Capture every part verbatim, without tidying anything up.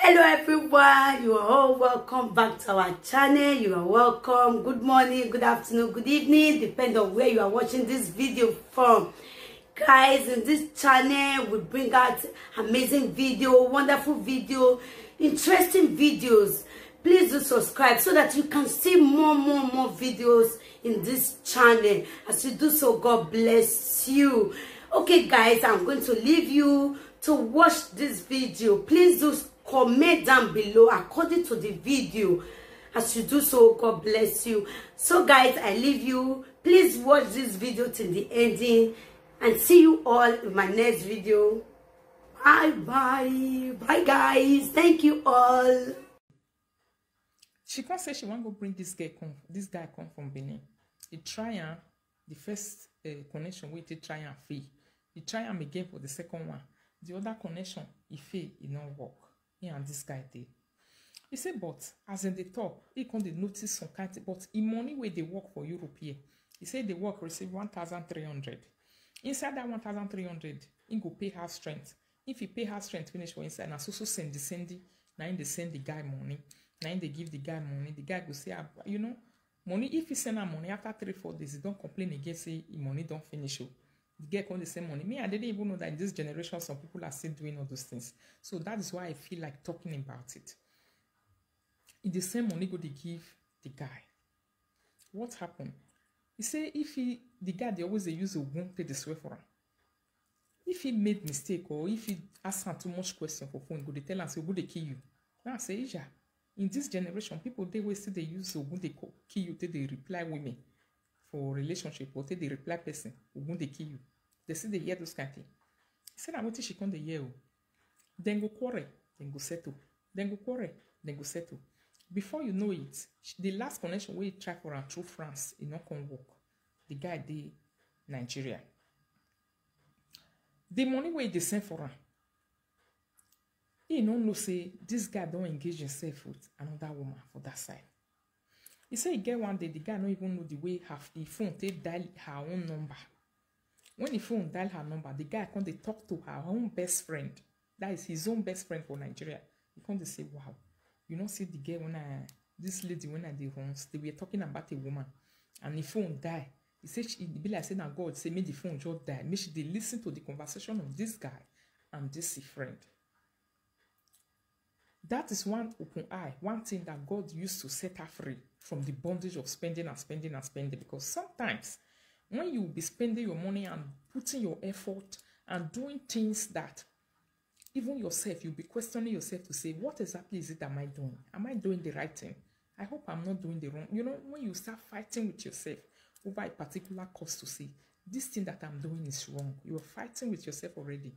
Hello everyone, you are all welcome back to our channel. You are welcome. Good morning, good afternoon, good evening, depend on where you are watching this video from. Guys, in this channel we bring out amazing video, wonderful video, interesting videos. Please do subscribe so that you can see more, more, more videos in this channel. As you do so, God bless you. Okay guys, I'm going to leave you to watch this video. Please do comment down below according to the video. As you do so, God bless you. So guys, I leave you. Please watch this video till the ending, and see you all in my next video. Bye bye. Bye guys. Thank you all. She come say she wan go bring this girl come, this guy come from Benin. He try am, the first uh, connection wey he try am fail. He try am again for the second one. The other connection, he fail, e no work. He and this guy dey. He say, but as in the top, he come dey notice some kind thing. But him money wey dey work for Europe here, he say the work receive one thousand three hundred. Inside that one thousand three hundred, he go pay house rent. If he pay house rent finish for inside, na so so send the send, na him dey send the guy money. Na him dey give the guy money. The guy go say, ah, you know, money, if he send am money after three, four days, he don complain again, say him money don finish. Oh. The girl come dey send money. Me, I didn't even know that in this generation, some people are still doing all those things. So that is why I feel like talking about it. He dey send money go dey give the guy. What happened? He say if he, the guy dey always dey use ogun take dey swear for am. If he made mistake or if he ask am too much question for phone, he go dey tell am say ogun dey kill you. Now I say, Isha, in this generation, people dey wey still dey use ogun dey co- kill you, take dey reply women for relationship or take dey reply person, ogun dey kill you. They still dey hear those kind thing. He say na wetin she come dey hear o. Dem go quarrel, dem go settle. Dem go quarrel, dem go settle. Before you know it, sh- the last connection wey he try for am through France, e no come work. The guy dey Nigeria. The money wey he dey send for am, he no know say this guy don engage himself with another woman for that side. He say he get one day, the guy no even know the way her, the phone take dial her own number. When the phone dial her number, the guy come dey talk to her own best friend. That is his own best friend for Nigeria. He come dey say, wow, you know, see the girl when I, this lady when I dey runs, they were talking about a woman, and the phone die. He said she, e be like say na God say make the phone just die. Make she dey listen to the conversation of this guy and this his friend. That is one open eye, one thing that God used to set her free from the bondage of spending and spending and spending. Because sometimes when you be spending your money and putting your effort and doing things that even yourself, you'll be questioning yourself to say, what exactly is it am I doing? Am I doing the right thing? I hope I'm not doing the wrong. You know, when you start fighting with yourself over a particular cause to say, this thing that I'm doing is wrong, you are fighting with yourself already.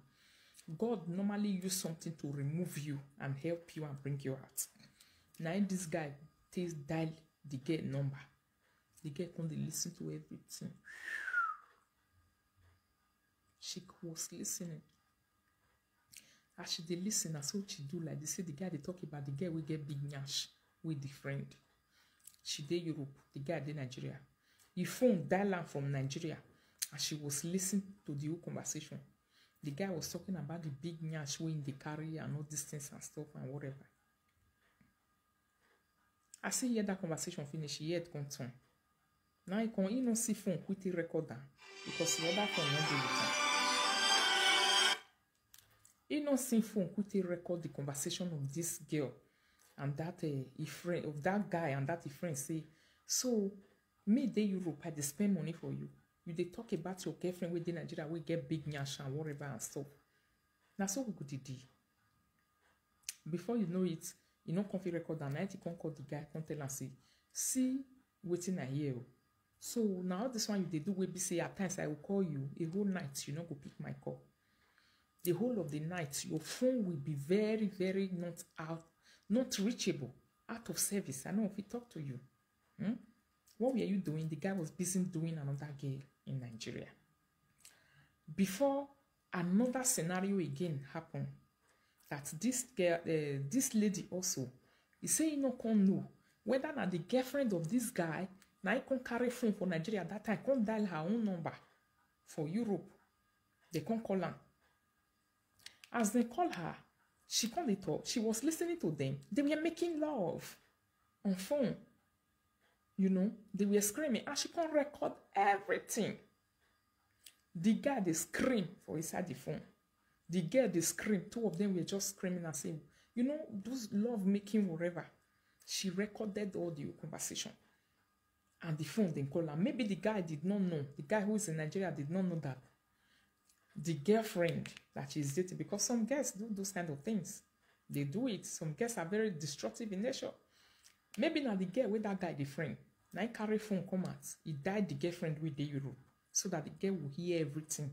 God normally use something to remove you and help you and bring you out. Now this guy takes dial the girl number. The girl come dey listen to everything. She was listening. As she dey listen, as so she do like this, say the guy dey talk about the girl wey get big nyash with the friend. She dey Europe, the guy dey Nigeria. He phone dial am from Nigeria, and she was listening to the whole conversation. The guy was talking about the big nyash wey he dey carry and all these things and stuff and whatever. I see hear that conversation finish, he head come turn. Now he come, he no see phone quickly record am because the other phone no dey with am. He no see phone quickly record the conversation of this girl and that uh, he friend of that guy and that he friend say, so me dey Europe, I dey spend money for you. You dey talk about your girlfriend wey dey Nigeria wey get big nyash and whatever and stuff. Na so we go dey dey. Before you know it, you no come fit record am. Na it come call the guy, come tell am say, see wetin I hear o. So na all this one you dey do wey be say at times I will call you, a whole night you no go pick my call. The whole of the night, your phone will be very, very not out, not reachable, out of service. I no fit talk to you. Hmm? What were you doing? The guy was busy doing another girl in Nigeria. Before another scenario again happened, that this girl, uh, this lady also, he say he no come know whether na the girlfriend of this guy, na he come carry phone for Nigeria that time, come dial her own number for Europe. They come call am. As they call her, She come dey talk. She was listening to them. They were making love on phone. You know, they were screaming, and she come record everything. The guy dey scream for inside the phone. The girl dey scream. Two of them were just screaming and saying, you know, those love making whatever. She recorded all the conversation. And the phone dem call am. Maybe the guy did not know. The guy who is in Nigeria did not know that the girlfriend that she's dating, because some girls do those kind of things. They do it. Some girls are very destructive in nature. Maybe na the girl wey that guy dey friend, na him carry phone come out. He died the girlfriend wey dey Europe so that the girl will hear everything.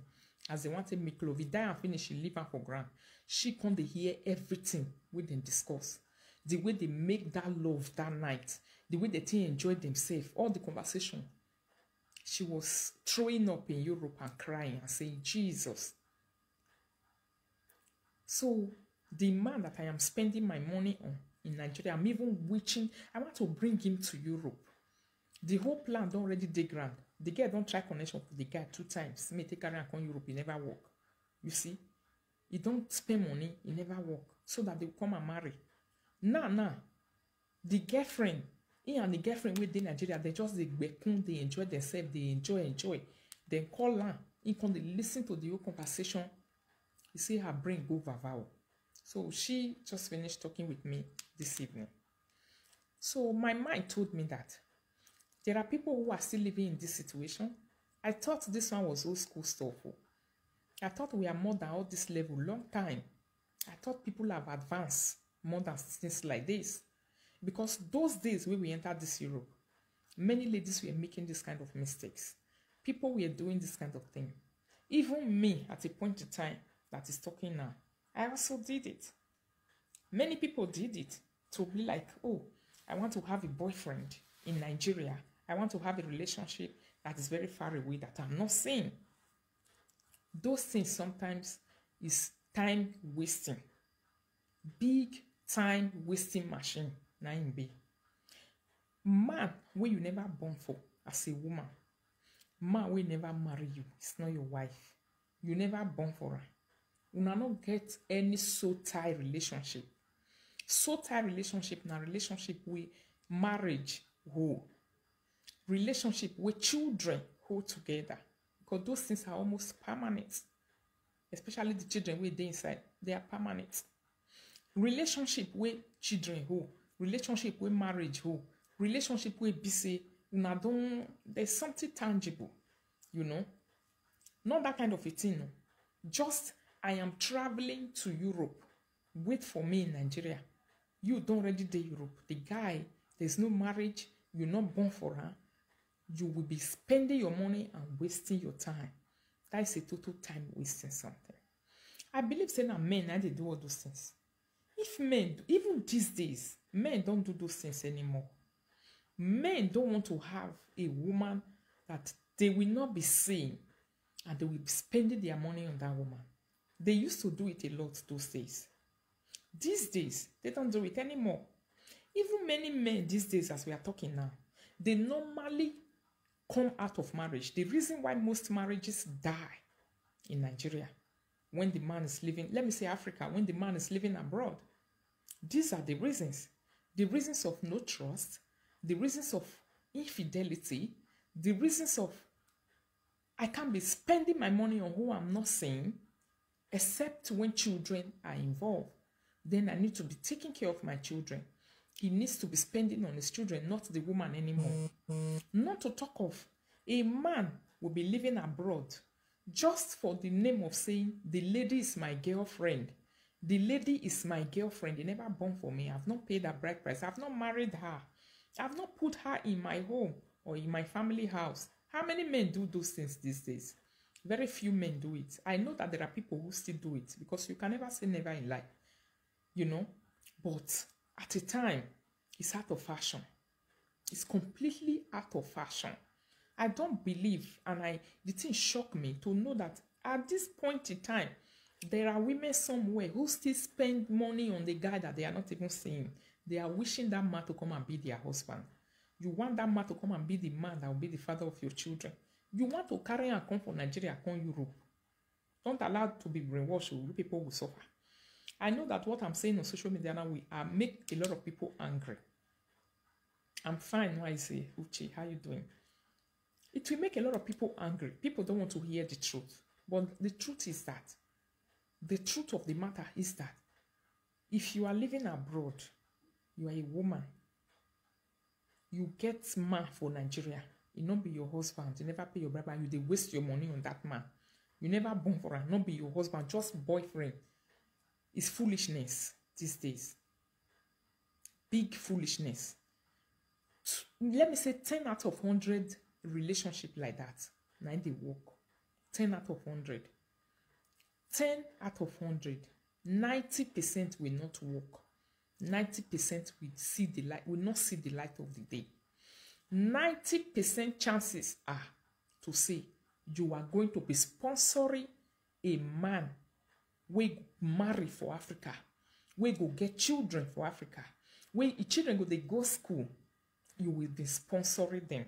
As they want to make love, he die and finish, he leave am for ground. She come dey hear everything wey dem discuss. The way they make that love that night, the way they take enjoy themselves, all the conversation. She was throwing up in Europe and crying and saying, Jesus. So the man that I am spending my money on in Nigeria, I'm even wishing I want to bring him to Europe. The whole plan don already dey ground. The girl don try connection with the guy two times. Make e take carry am come Europe, e never work. You see, he don spend money, e never work. So that they come and marry. Now, now, the girlfriend, he and the girlfriend wey dey Nigeria, they just dey gbekun, dey enjoy themselves, dey enjoy, enjoy. Then call am, he come dey listen to the whole conversation. You see her brain go vavao. So she just finished talking with me this evening. So my mind told me that there are people who are still living in this situation. I thought this one was old school stuff. Oh. I thought we are more than all this level long time. I thought people have advanced more than things like this. Because those days when we entered this Europe, many ladies were making this kind of mistakes. People were doing this kind of thing. Even me, at a point in time that is talking now, I also did it. Many people did it to be like, oh, I want to have a boyfriend in Nigeria. I want to have a relationship that is very far away that I'm not seeing. Those things sometimes is time wasting. Big time wasting machine, na im be. Man wey you never born for as a woman, man wey never marry you, it's not your wife. You never born for am. Una no get any soul tie relationship. Soul tie relationship na relationship wey marriage hold. Relationship wey children hold together. Because those things are almost permanent. Especially the children wey dey inside, they are permanent. Relationship wey children hold, relationship wey marriage hold, relationship wey be say una don, there's something tangible, you know. Not that kind of a thing. No. Just, I am traveling to Europe. Wait for me in Nigeria. You don already dey Europe. The guy, there's no marriage. You're not born for her. You will be spending your money and wasting your time. That is a total time wasting something. I believe say na men na dey do all those things. If men, even these days, men don't do those things anymore. Men don't want to have a woman that they will not be seeing, and they will be spending their money on that woman. They used to do it a lot those days. These days, they don't do it anymore. Even many men these days, as we are talking now, they normally come out of marriage. The reason why most marriages die in Nigeria, when the man is living, let me say Africa, when the man is living abroad, these are the reasons. The reasons of no trust, the reasons of infidelity, the reasons of I can't be spending my money on who I'm not seeing, except when children are involved. Then I need to be taking care of my children. He needs to be spending on his children, not the woman anymore. Not to talk of a man will be living abroad just for the name of saying the lady is my girlfriend. The lady is my girlfriend. They never born for me. I've not paid her bride price. I've not married her. I've not put her in my home or in my family house. How many men do those things these days? Very few men do it. I know that there are people who still do it because you can never say never in life, you know. But at a time, it's out of fashion. It's completely out of fashion. I don't believe, and I the thing shocked me to know that at this point in time, there are women somewhere who still spend money on the guy that they are not even seeing. They are wishing that man to come and be their husband. You want that man to come and be the man that will be the father of your children. You want to carry and come from Nigeria, come Europe. Don't allow to be brainwashed, oh, you people will suffer. I know that what I'm saying on social media now will uh, make a lot of people angry. I'm fine, why I say, Uche, how you doing? It will make a lot of people angry. People don't want to hear the truth. But the truth is that, the truth of the matter is that if you are living abroad, you are a woman, you get man for Nigeria, e no be your husband, you never pay your brother, you dey waste your money on that man. You never born for am, no be your husband, just boyfriend. It's foolishness these days. Big foolishness. Let me say ten out of hundred relationship like that, na im dey work. Ten out of hundred. Ten out of hundred. Ninety percent will not work. Ninety percent will see the light, will not see the light of the day. Ninety percent chances are to say you are going to be sponsoring a man wey marry for Africa, wey go get children for Africa, wey im children go dey go school, you will be sponsoring them.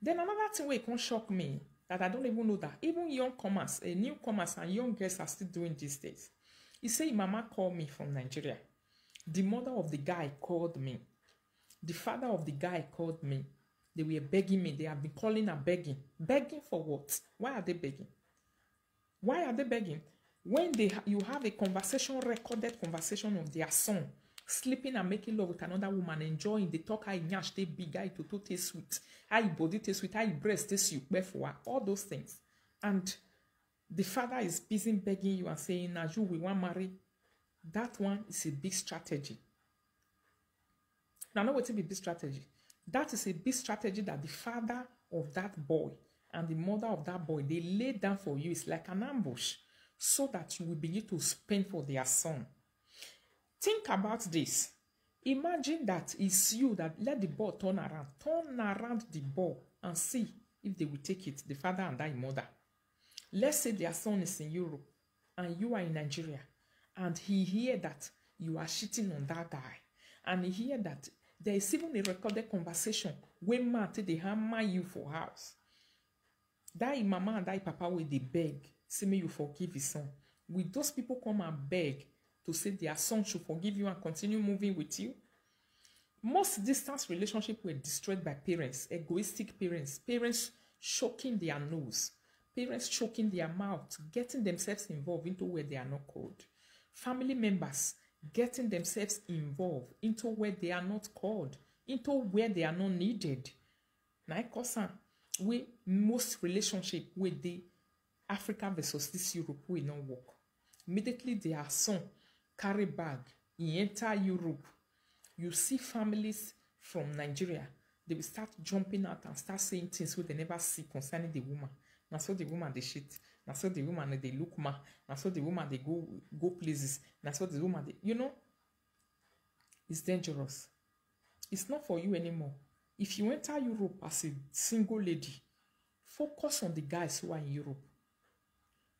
Then another thing wey come shock me that I don't even know that even young comers, uh, newcomers and young girls are still doing these days. He say, "Mama called me from Nigeria. The mother of the guy called me. The father of the guy called me. They were begging me. They have been calling and begging. Begging for what? Why are they begging? Why are they begging?" When they ha- you have a conversation, recorded conversation of their son sleeping and making love with another woman, enjoying, they talk how e nyash dey big, how e toto taste sweet, how e body taste sweet, how e breast taste you, all those things. And the father is busy begging you and saying, "Now you we want marry." That one is a big strategy. Now, know what be big strategy? That is a big strategy that the father of that boy and the mother of that boy, they lay down for you. It's like an ambush so that you will begin to spend for their son. Think about this. Imagine that it's you that let the ball turn around. Turn around the ball and see if they will take it, the father and that mother. Let's say their son is in Europe and you are in Nigeria, and he hear that you are cheating on that guy, and he hear that there is even a recorded conversation where man take dey hammer you for house. That im mama and that im papa wey dey beg, say make you forgive his son. Will those people come and beg to say their son should forgive you and continue moving with you? Most distance relationships were destroyed by parents, egoistic parents, parents choking their nose, parents choking their mouth, getting themselves involved into where they are not called. Family members getting themselves involved into where they are not called, into where they are not needed. Na im cause am wey most relationship wey dey Africa versus this Europe wey no work. Immediately their son carry bag, he enter Europe. You see families from Nigeria, they will start jumping out and start saying things wey they never see concerning the woman. Na so the woman dey shit. Na so the woman dey look man. Na so the woman dey go go places. Na so the woman dey, you know, it's dangerous. It's not for you anymore. If you enter Europe as a single lady, focus on the guys who are in Europe.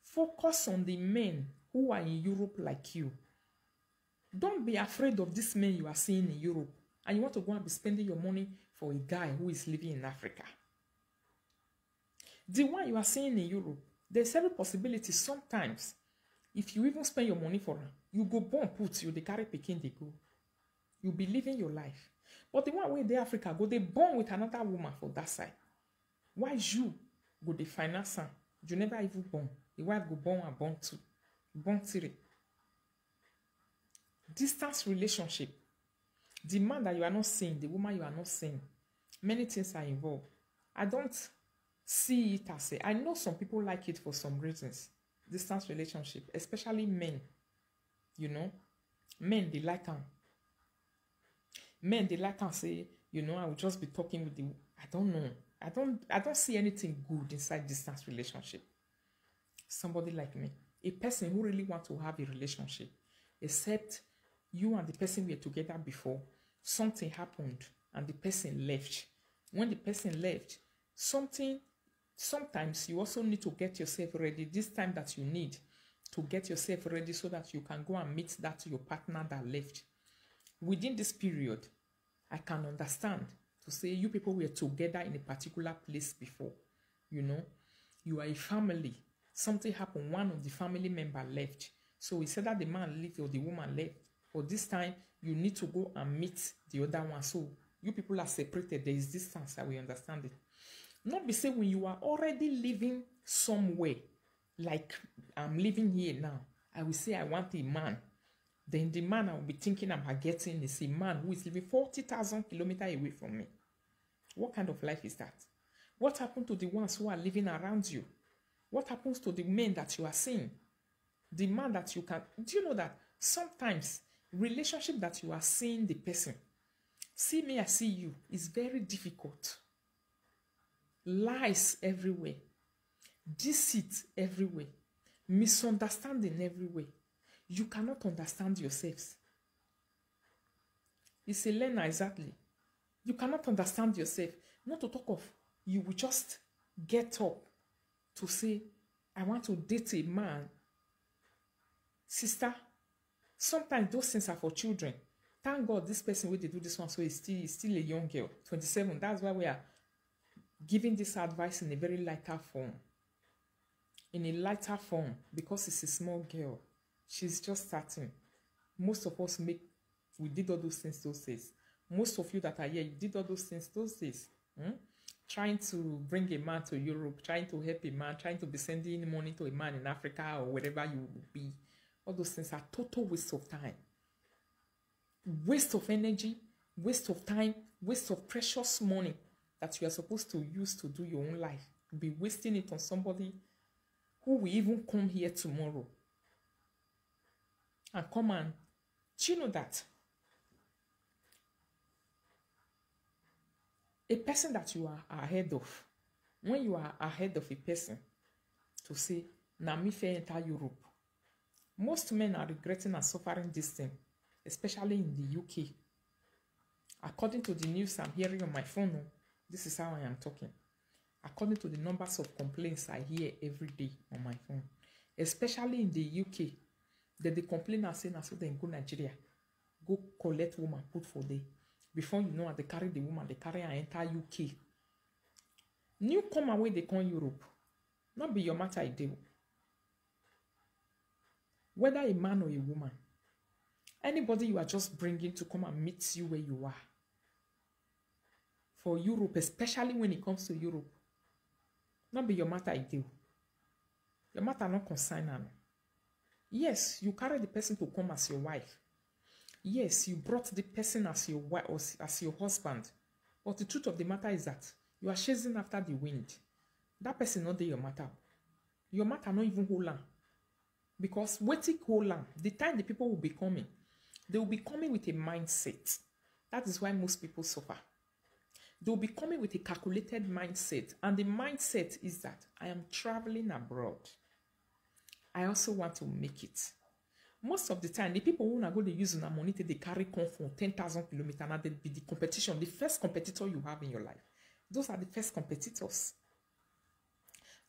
Focus on the men who are in Europe like you. Don't be afraid of this men you are seeing in Europe and you want to go and be spending your money for a guy who is living in Africa. The one you are seeing in Europe, there's every possibility sometimes, if you even spend your money for am, you go born put, you dey carry pikin dey go. You be living your life. But the one wey dey Africa go dey born with another woman for that side. Why you go dey finance am? You never even born. The wife go born and born two, born three. Distance relationship. The man that you are not seeing, the woman you are not seeing, many things are involved. I don't see it as a, I know some people like it for some reasons. Distance relationship, especially men. You know, men dey like am. Men dey like am say, you know, I will just be talking with the, I don't know. I don't I don't see anything good inside distance relationship. Somebody like me, a person who really want to have a relationship, except you and the person were together before, something happened and the person left. When the person left, something sometimes you also need to get yourself ready this time that you need to get yourself ready so that you can go and meet that your partner that left. Within this period, I can understand to say you people were together in a particular place before. You know, you are a family. Something happened. One of the family member left. So it's either the man leave or the woman left. But this time, you need to go and meet the other one. So you people are separated. There is distance. I will understand it. Not be say when you are already living somewhere, like I'm living here now, I will say I want a man. Then the man I will be thinking about getting is a man who is living forty thousand kilometers away from me. What kind of life is that? What happened to the ones who are living around you? What happens to the men that you are seeing? The man that you can, do you know that sometimes relationship that you are seeing the person, see me, I see you, is very difficult. Lies everywhere, deceit everywhere, misunderstanding everywhere. You cannot understand yourselves. It's a learner, exactly. You cannot understand yourself. Not to talk of you will just get up to say, I want to date a man. Sister, sometimes those things are for children. Thank God this person wey dey do this one so is still, is still a young girl, twenty-seven. That's why we are giving this advice in a very lighter form. In a lighter form, because it's a small girl. She's just starting. Most of us make, we did all those things those days. Most of you that are here, you did all those things those days. Hmm? Trying to bring a man to Europe, trying to help a man, trying to be sending money to a man in Africa or wherever you will be. All those things are total waste of time. Waste of energy, waste of time, waste of precious money that you are supposed to use to do your own life. Be wasting it on somebody who will even come here tomorrow and come and, do you know that a person that you are ahead of, when you are ahead of a person, to say, "Na me fit enter Europe." Most men are regretting and suffering this thing, especially in the U K. According to the news I'm hearing on my phone, oh, this is how I am talking. According to the numbers of complaints I hear every day on my phone, especially in the U K, that they complain and say, "Na so dem go Nigeria, go collect woman, put for there." Before you know, they carry the woman, they carry her enter U K. Newcomer wey dey come Europe, not be your matter e dey. Whether a man or a woman, anybody you are just bringing to come and meet you where you are, for Europe, especially when it comes to Europe, not be your matter e dey. Your matter not concern am. Yes, you carry the person to come as your wife. Yes, you brought the person as your wife, as your husband. But the truth of the matter is that you are chasing after the wind. That person not dey your matter. Your matter not even hold on. Because wetin hold on, the time the people will be coming, they will be coming with a mindset. That is why most people suffer. They will be coming with a calculated mindset. And the mindset is that I am traveling abroad. I also want to make it. Most of the time, the people who are going to use una money take dey carry come from ten thousand kilometers, and they be the competition, the first competitor you have in your life. Those are the first competitors.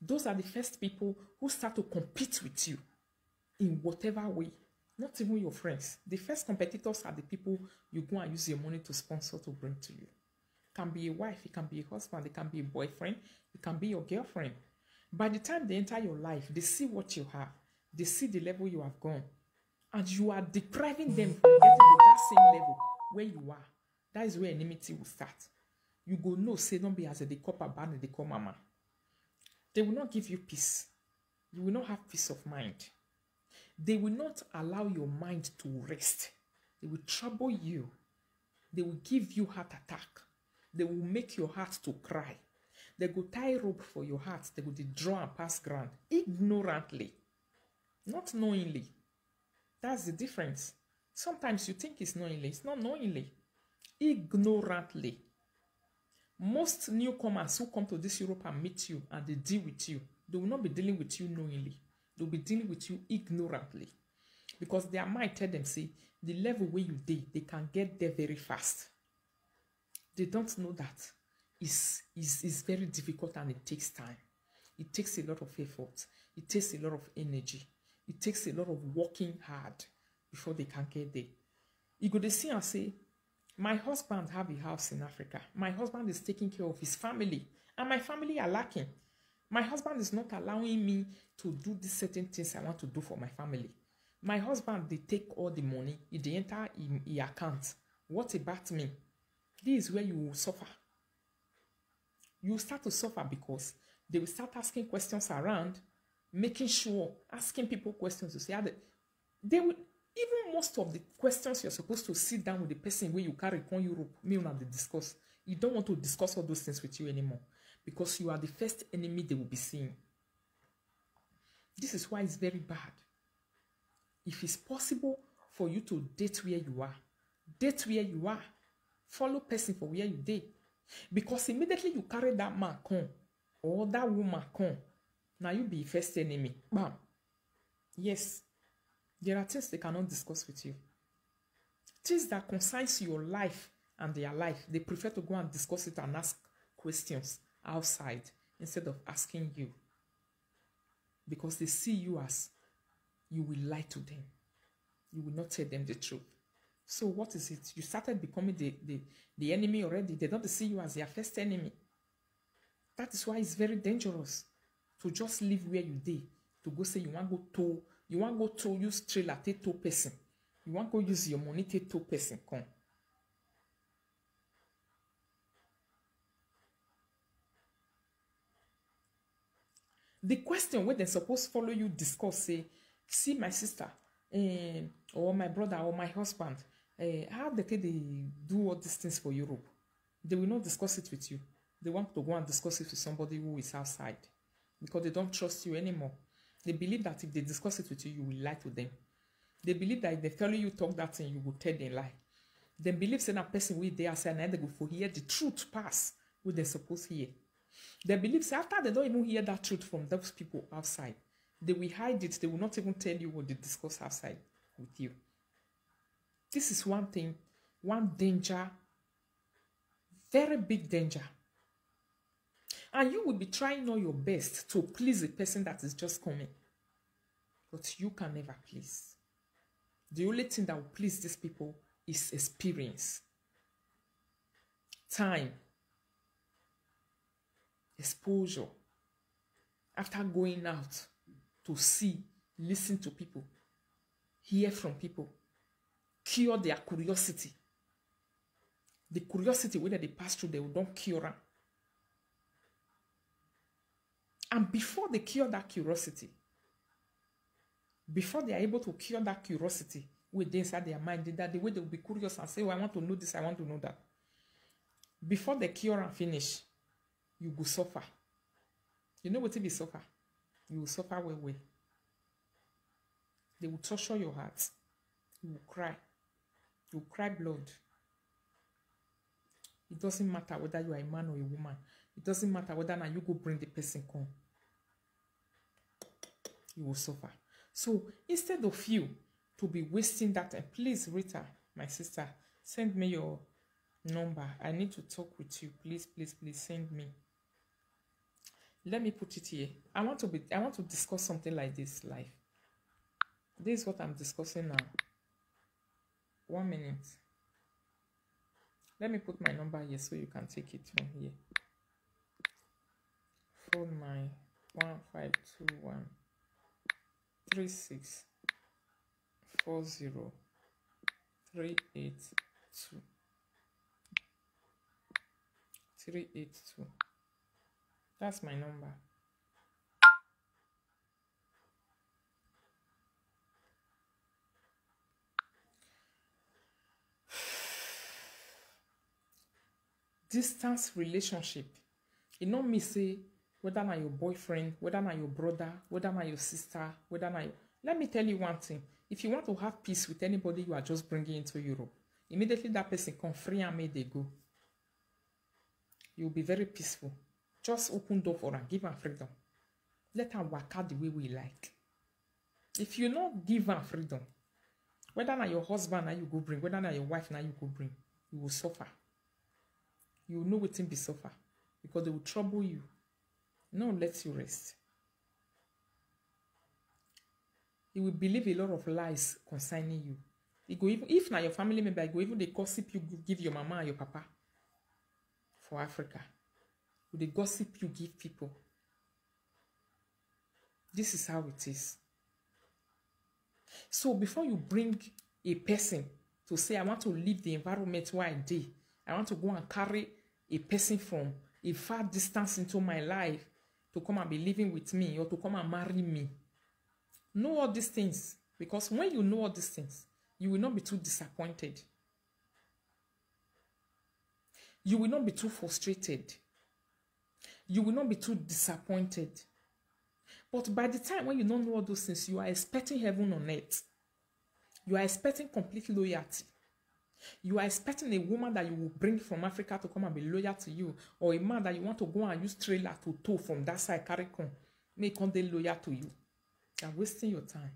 Those are the first people who start to compete with you in whatever way. Not even your friends. The first competitors are the people you go and use your money to sponsor to bring to you. Can be a wife, it can be a husband, it can be a boyfriend, it can be your girlfriend. By the time they enter your life, they see what you have, they see the level you have gone, and you are depriving them from getting to that same level where you are. That is where enmity will start. You go know say don't be as they call papa, they call mama. They will not give you peace. You will not have peace of mind. They will not allow your mind to rest. They will trouble you. They will give you heart attack. They will make your heart to cry. They go tie rope for your heart. They go dey draw and pass ground ignorantly, not knowingly. That's the difference. Sometimes you think it's knowingly. It's not knowingly. Ignorantly. Most newcomers who come to this Europe and meet you and they deal with you, they will not be dealing with you knowingly. They'll be dealing with you ignorantly. Because their mind tell them, say, the level where you dey, they can get there very fast. They don't know that it's, it's, it's very difficult and it takes time. It takes a lot of effort. It takes a lot of energy. It takes a lot of working hard before they can get there. You go dey see and say, my husband have a house in Africa. My husband is taking care of his family, and my family are lacking. My husband is not allowing me to do these certain things I want to do for my family. My husband dey take all the money, e dey enter im, im account. What about me? This is where you will suffer. You start to suffer because they will start asking questions around, making sure, asking people questions to say, are they, they will, even most of the questions you're supposed to sit down with the person where you carry from Europe, me and they discuss. You don't want to discuss all those things with you anymore because you are the first enemy they will be seeing. This is why it's very bad. If it's possible for you to date where you are, date where you are. Follow person for where you dey. Because immediately you carry that man come or that woman come, now you be first enemy. Bam. Yes, there are things they cannot discuss with you. Things that concerns your life and their life, they prefer to go and discuss it and ask questions outside instead of asking you. Because they see you as you will lie to them. You will not tell them the truth. So what is it? You started becoming the, the, the enemy already. They don't see you as their first enemy. That is why it's very dangerous to just leave where you dey to go say you want go tow, you want go tow, use trailer take tow person. You want go use your money take tow person come. The question wey dem suppose follow you discuss say, see my sister, um, or my brother or my husband, uh, how they take dey do all these things for Europe? They will not discuss it with you. They want to go and discuss it with somebody who is outside because they don't trust you anymore. They believe that if they discuss it with you, you will lie to them. They believe that if they follow you talk that thing, you will tell them lie. They believe say na person wey dey outside, na they go for hear the truth pass wey they suppose hear. They believe say after they don't even hear that truth from those people outside, they will hide it. They will not even tell you what they discuss outside with you. This is one thing, one danger, very big danger. And you will be trying all your best to please a person that is just coming. But you can never please. The only thing that will please these people is experience, time, exposure. After going out to see, listen to people, hear from people, cure their curiosity. The curiosity wey dem dey pass through, they will don cure am. And before they cure that curiosity, before they are able to cure that curiosity wey dey inside their mind, that the way they will be curious and say, oh, I want to know this, I want to know that. Before they cure and finish, you go suffer. You know wetin be suffer? You will suffer well well. They will torture your heart. You will cry. You will cry blood. It doesn't matter whether you are a man or a woman. It doesn't matter whether na you go bring the person come. You will suffer. So instead of you to be wasting that time, please, Rita, my sister, send me your number. I need to talk with you. Please, please, please send me. Let me put it here. I want to be I want to discuss something like this live. This is what I'm discussing now. One minute. Let me put my number here so you can take it from here. Phone my one five two one three six four zero three eight two. Three eight two. That's my number. Distance relationship, e no mean say whether na your boyfriend, whether na your brother, whether na your sister, whether na your, let me tell you one thing. If you want to have peace with anybody you are just bringing into Europe, immediately that person come, free am, make they go. You'll be very peaceful. Just open door for am, give am freedom. Let am waka the way wey e like. If you no give am freedom, whether na your husband na you go bring, whether na your wife na you go bring, you will suffer. You will know wetin be suffer because they will trouble you. No let you rest. He will believe a lot of lies concerning you. He go even, if na your family member, he go even dey gossip you give your mama and your papa for Africa. He go dey gossip you give people. This is how it is. So before you bring a person to say, "I want to leave the environment where I dey, I want to go and carry a person from a far distance into my life to come and be living with me or to come and marry me." Know all these things, because when you know all these things, you will not be too disappointed. You will not be too frustrated. You will not be too disappointed. But by the time when you don't know all those things, you are expecting heaven on earth. You are expecting complete loyalty. You are expecting a woman that you will bring from Africa to come and be loyal to you, or a man that you want to go and use trailer to tow from that side, carry come, make come dey loyal to you. You are wasting your time.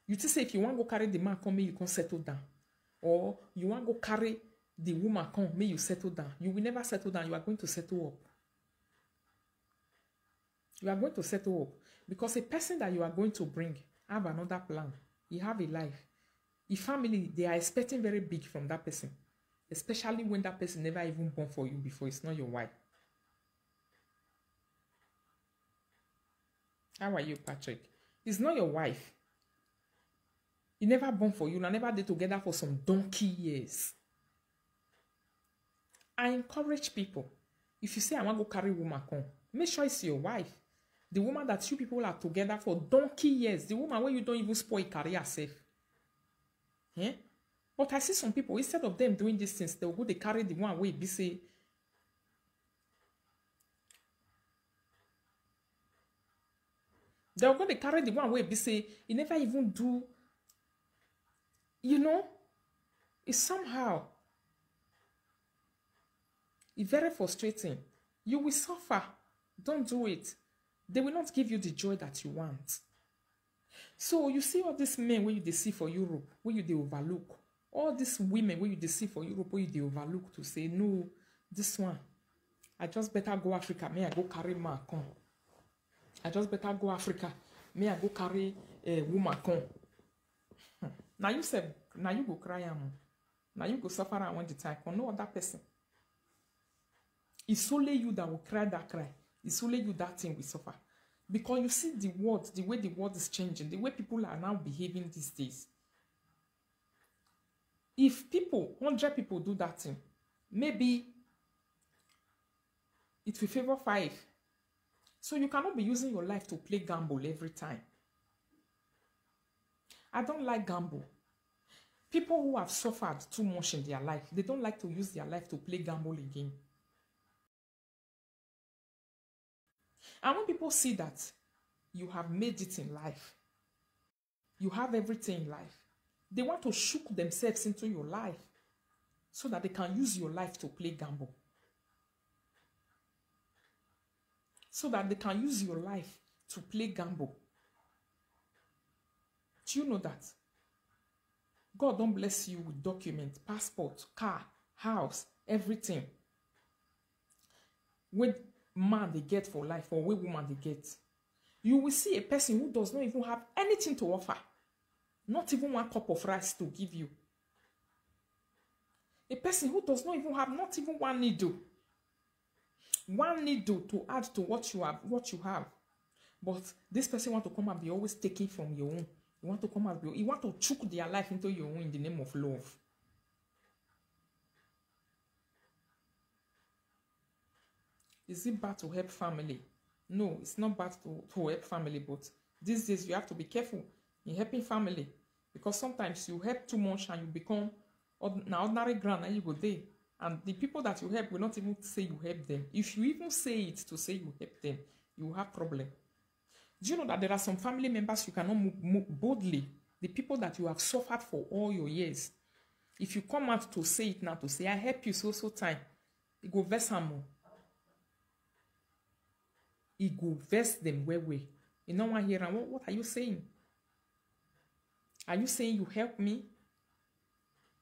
You think say if you want go carry the man come, make you come settle down, or you want go carry the woman come, make you settle down. You will never settle down. You are going to settle up. You are going to settle up, because a person that you are going to bring have another plan. He have a life. His family, they are expecting very big from that person, especially when that person never even born for you before. It's not your wife. How are you, Patrick? It's not your wife. He never born for you. Una never dey together for some donkey years. I encourage people, if you say, "I want go carry woman come," make sure it's your wife. The woman that you people are together for donkey years, the woman where you don't even spoil career safe. Eh? But I see some people, instead of them doing these things, they will go, they carry the one where be say, they will go, they carry the one where be say, he never even do, you know, it's somehow, it's very frustrating. You will suffer. Don't do it. They will not give you the joy that you want. So you see all these men where you they see for Europe, where you they overlook. All these women where you they see for Europe, where you they overlook to say, "No, this one, I just better go Africa. May I go carry man come. I just better go Africa. May I go carry a woman come." Hmm. Now you say, now you go cry am. Now you go suffer and when the time come, no other person. It's only you that will cry that cry. It's only you that thing will suffer. Because you see the world, the way the world is changing, the way people are now behaving these days. If people, hundred people do that thing, maybe it will favor five. So you cannot be using your life to play gamble every time. I don't like gamble. People who have suffered too much in their life, they don't like to use their life to play gamble again. And when people see that you have made it in life, you have everything in life, they want to shook themselves into your life so that they can use your life to play gamble. So that they can use your life to play gamble. Do you know that God don't bless you with document, passport, car, house, everything? When man they get for life or when woman they get, you will see a person who does not even have anything to offer, not even one cup of rice to give you. A person who does not even have, not even one needle, one needle to add to what you have, what you have. But this person want to come and be always taking from your own. You want to come and be, you want to chook their life into your own in the name of love. Is it bad to help family? No, it's not bad to, to help family, but these days you have to be careful in helping family, because sometimes you help too much and you become ord-, na ordinary ground and you go there. And the people that you help will not even say you help them. If you even say it to say you help them, you will have problem. Do you know that there are some family members you cannot move, move boldly? The people that you have suffered for all your years. If you come out to say it now, to say, "I help you so, so time," it go vex am o. It go vex them well, well. You know what here? What, what are you saying? Are you saying you help me?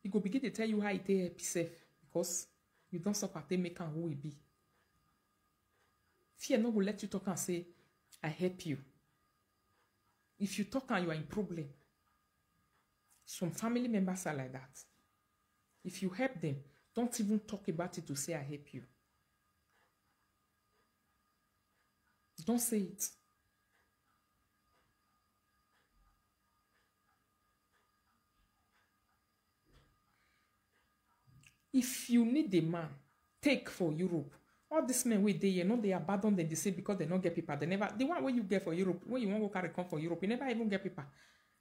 He go begin to tell you how he take help himself, because you don't suffer, take make am who he be. Fear no go let you talk and say, "I help you." If you talk and you are in problem, some family members are like that. If you help them, don't even talk about it to say, "I help you." Don't say it. If you need a man, take for Europe. All these men wey dey here, no dey abandon them, dey say because they no get paper. They never, the one wey you get for Europe, when you wan go carry come for Europe, you never even get paper.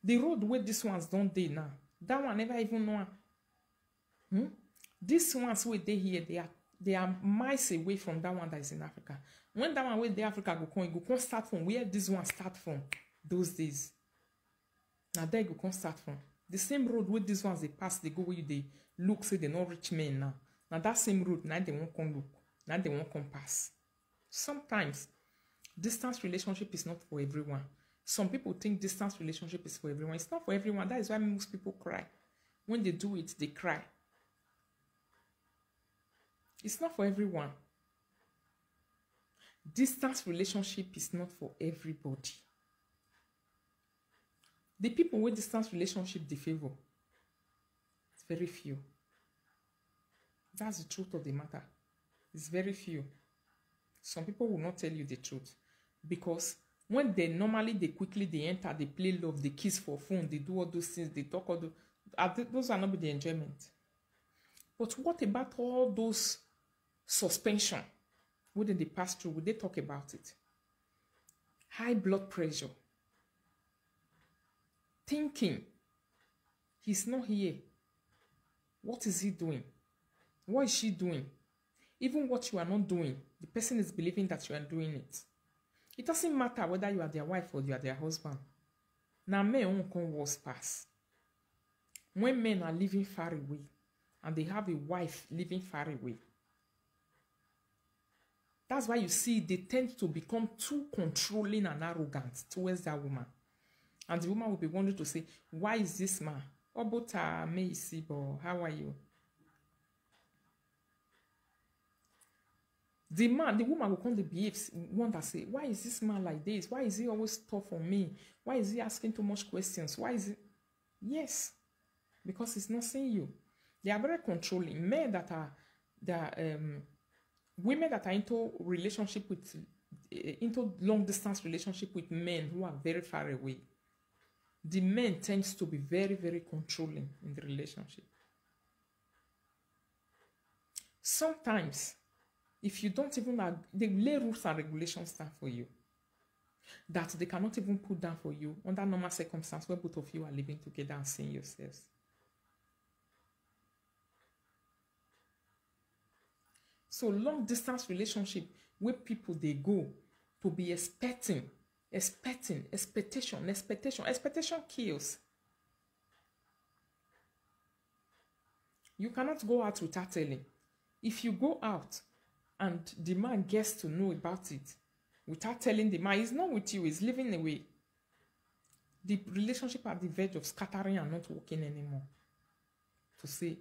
The road wey these ones don dey now, that one never even know am. Hmm? These ones wey dey here, they are, they are miles away from that one that is in Africa. When that one wey dey Africa go come, e go come start from where this one start from those days. Na there e go come start from. The same road wey these ones dey pass, dey go, where you dey look say they no reach men now. Na that same road, na they wan come look, na they wan come pass. Sometimes, distance relationship is not for everyone. Some people think distance relationship is for everyone. It's not for everyone. That is why most people cry. When they do it, they cry. It's not for everyone. Distance relationship is not for everybody. The people with distance relationship dey favor, it's very few. That's the truth of the matter. It's very few. Some people will not tell you the truth because when they normally, they quickly, they enter, they play love, they kiss for phone, they do all those things, they talk all those. Those are not be the enjoyment. But what about all those suspension? Wouldn't they pass through? Would they talk about it? High blood pressure. Thinking, he's not here. What is he doing? What is she doing? Even what you are not doing, the person is believing that you are doing it. It doesn't matter whether you are their wife or you are their husband. Now, men won't come worse pass. When men are living far away and they have a wife living far away, that's why you see they tend to become too controlling and arrogant towards that woman. And the woman will be wondering to say, "Why is this man? Obota Meisibo, how are you?" The man, the woman will come to behave, wonder, say, "Why is this man like this? Why is he always tough on me? Why is he asking too much questions? Why is it?" Yes, because he's not seeing you. They are very controlling. Men that are, that um, women that are into relationship with, eh, into long distance relationship with men who are very far away, the men tends to be very, very controlling in the relationship. Sometimes, if you don't even ag-, they lay rules and regulations down for you that they cannot even put down for you under normal circumstance where both of you are living together and seeing yourselves. So long distance relationship where people they go to be expecting, expecting, expectation, expectation, expectation kills. You cannot go out without telling. If you go out and the man gets to know about it without telling the man, he's not with you, he's living away. The relationship at the verge of scattering and not working anymore. To say,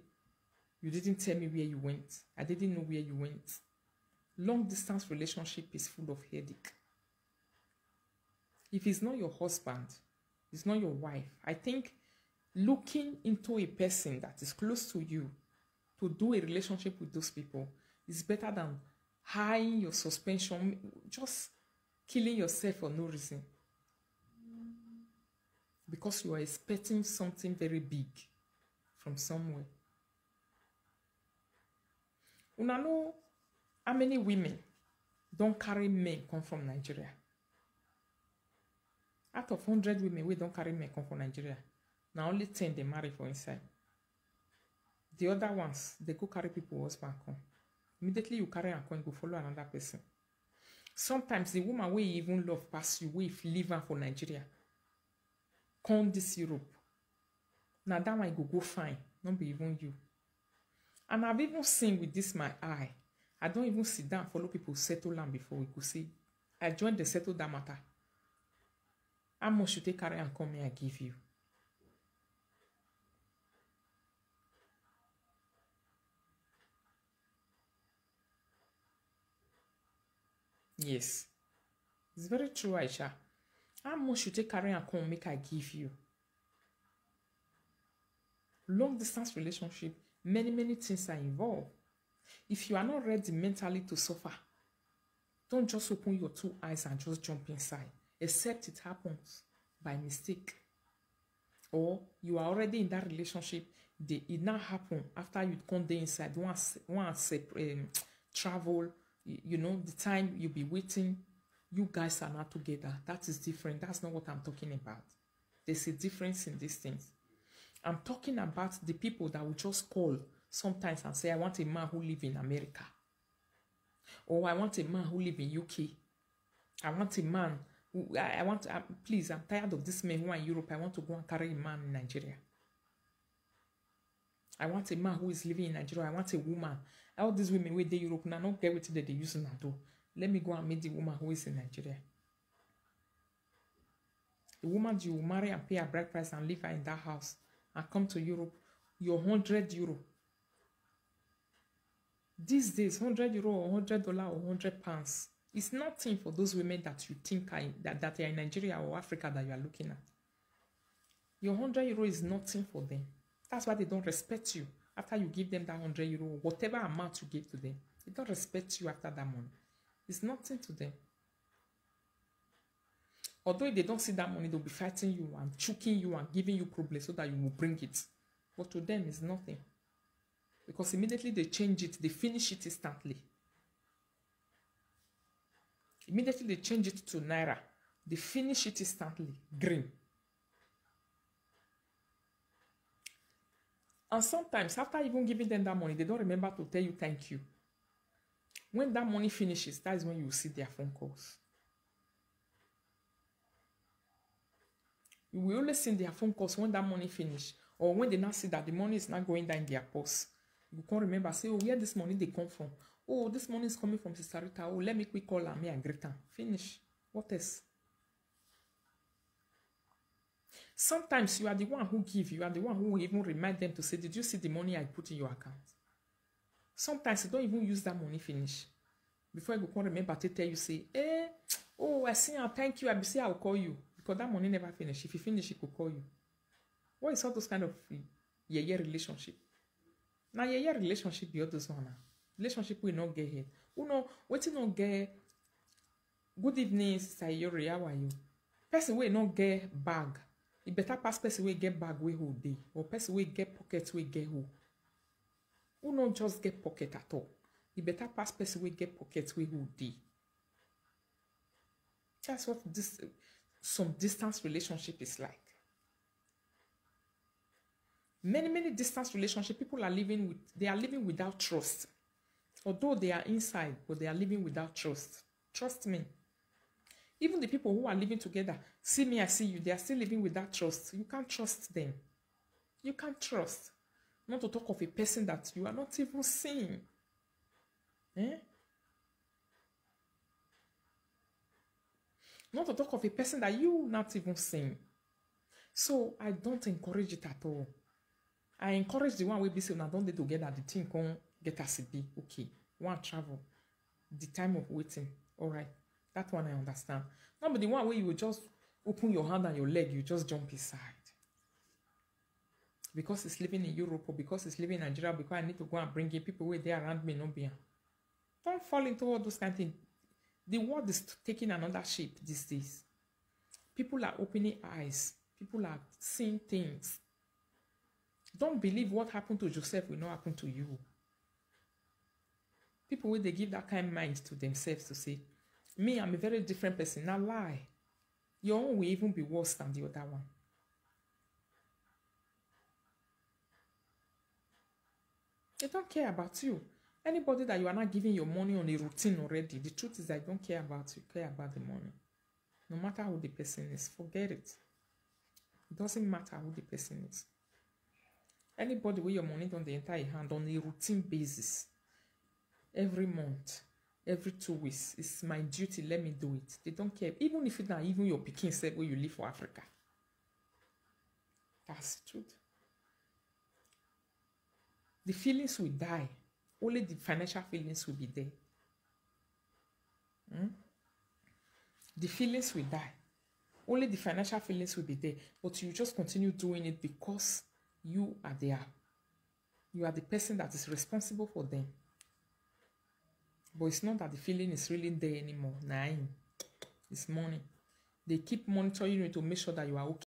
"You didn't tell me where you went. I didn't know where you went." Long distance relationship is full of headache. If it's not your husband, it's not your wife, I think looking into a person that is close to you to do a relationship with those people is better than highing your suspension, just killing yourself for no reason. Because you are expecting something very big from somewhere. Una know how many women don't carry men come from Nigeria? Out of hundred women we don't carry men come from Nigeria, now only ten they marry for inside. The other ones, they go carry people husband come. Immediately you carry and come, you go follow another person. Sometimes the woman wey you even love pass you, wey if leave am for Nigeria, come this Europe. Now that one go go fine, not be even you. And I've even seen with this my eye. I don't even sit down follow people settle land before we go see. I joined the settle that matter. How much you take carry and come here I give you? Yes. It's very true, Aisha. How much you take carry and come make I give you? Long distance relationship, many, many things are involved. If you are not ready mentally to suffer, don't just open your two eyes and just jump inside, except it happens by mistake. Or you are already in that relationship, They, it now happen after you come dey inside, one se-, one separate, um, travel, y-, you know, the time you be waiting, you guys are not together. That is different. That's not what I'm talking about. There's a difference in these things. I'm talking about the people that will just call sometimes and say, "I want a man who live in America." Or, "I want a man who live in U K. I want a man who, I, I want, uh, please, I'm tired of this man who are in Europe. I want to go and carry a man in Nigeria. I want a man who is living in Nigeria. I want a woman." All these women wey dey Europe now, no get wetin dem dey use una do. Let me go and meet the woman who is in Nigeria. The woman you will marry and pay her bride price and leave her in that house and come to Europe, your hundred euro. These days, hundred euro or hundred dollar or hundred pounds is nothing for those women that you think are in, that, that are in Nigeria or Africa that you are looking at. Your hundred euro is nothing for them. That's why they don't respect you after you give them that hundred euro, whatever amount you give to them. They don't respect you after that money. It's nothing to them. Although if they don't see that money, they'll be fighting you and choking you and giving you problems so that you will bring it. But to them, it's nothing. Because immediately they change it, they finish it instantly. Immediately they change it to naira, they finish it instantly. Green. And sometimes, after even giving them that money, they don't remember to tell you thank you. When that money finishes, that is when you see their phone calls. You will only see their phone calls when that money finish, or when they now see that the money is not going down in their purse. You can't remember, say, "Oh, where this money they come from? Oh, this money is coming from Sister Rita. Oh, let me quick call her, me and greet her." Finish. What else? Sometimes you are the one who give, you are the one who will even remind them to say, "Did you see the money I put in your account?" Sometimes you don't even use that money finish. Before you go come remember to tell you, say, "Eh, oh, I see, I thank you, I be say I will call you." Because that money never finish. If you finish, he could call you. What is all those kind of yeye relationship? Now, yeye relationship be all those one now. Relationship will not get here. Who know, wetin no get. Good evening, Sister Iyore. How are you? Person wey no get bag, e better pass person wey get bag wey hold dey, or person wey get pocket wey get hole. Who no just get pocket at all, e better pass person wey get pocket wey hold dey. That's what this, some distance relationship is like. Many, many distance relationship, people are living with, they are living without trust. Although they are inside, but they are living without trust. Trust me. Even the people who are living together, see me, I see you, they are still living without trust. You can't trust them. You can't trust. Not to talk of a person that you are not even seeing. Eh? Not to talk of a person that you not even seeing. So I don't encourage it at all. I encourage the one wey be say una don dey together, the thing come get as e be. Okay, one travel, the time of waiting. All right, that one I understand. Not be the one where you will just open your hand and your leg, you just jump inside. Because he's living in Europe, or because he's living in Nigeria, because I need to go and bring in people where they around me, no be am. Don't fall into all those kind of things. The world is taking another shape these days. People are opening eyes. People are seeing things. Don't believe what happened to Joseph will not happen to you. People wey dey give that kind mind to themselves to say, "Me, I'm a very different person." Na lie. Your own will even be worse than the other one. They don't care about you. Anybody that you are not giving your money on a routine already, the truth is, they don't care about you, care about the money. No matter who the person is, forget it. It doesn't matter who the person is. Anybody where your money don't dey enter your hand on a routine basis, every month, every two weeks, it's my duty, let me do it. They don't care. Even if it's not even your pikin sef wey you live for Africa. That's the truth. The feelings will die. Only the financial feelings will be there. Hmm? The feelings will die. Only the financial feelings will be there. But you just continue doing it because you are there. You are the person that is responsible for them. But it's not that the feeling is really there anymore. Nah, it's money. They keep monitoring you to make sure that you are okay.